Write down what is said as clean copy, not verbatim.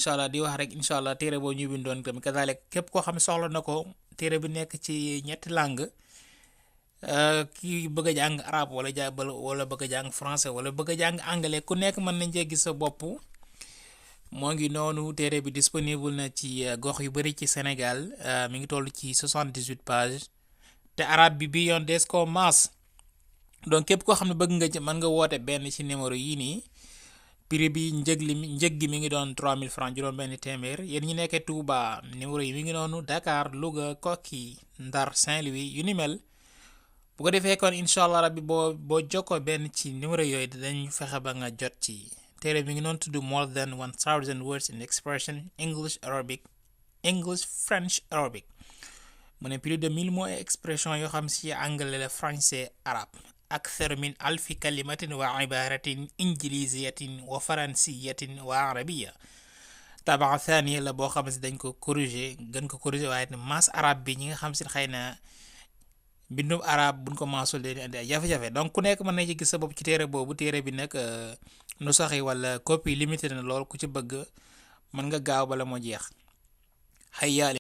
incha allah di wax rek incha allah téere boo ñu bindoon tamit kazaalika képp koo xam ne soxla na ko téere bi nekk ci ñetti langue kii bëgg a jàng arabe wala bëgg a jàng français wala bëgg a jàng anglais ku nekk mën nañ cee gis sa bopp. moo ngi noonu téere bi disponible na ci gox yu bari ci Sénégal mi ngi toll ci 78 pages te arabe bi yoon des ko maas donc képp koo xam ne bëgg nga ci mën nga woote benn ci numéro yii nii prix bi njëg gi mi ngi doon 3000 francs juróom benn téeméer yéen ñi nekkee Touba numéro yi mi ngi noonu Dakar Louga Koki Ndar Saint-Louis yu ni mel bu ko defee kon incha allah rabbi boo jokkoo benn ci numéro yooyu dañu fexe ba nga jot ci téere bi ngi noonu tudd more than 1000 words in expression English Arabic English French Arabic mu ne plus de 1000 mots et expressions yoo xam si anglais la français arabe akthar min alfi kalimatin wa ibaratin injiliziyatin wa faransiyatin wa arabiya tabaa thaniya la boo xam si dañ ko gën ko corriger waaye maas arabe bi ñi nga xam si xëy na bindum arab buñ ko maasul leen andi ay jafe-jafe donc ku nekk mën na ci gis sa bopp ci téere boobu téere bi nag nu saxi wala copie limité na lool ku ci bëgg mën nga gaaw bala moo jeex xëy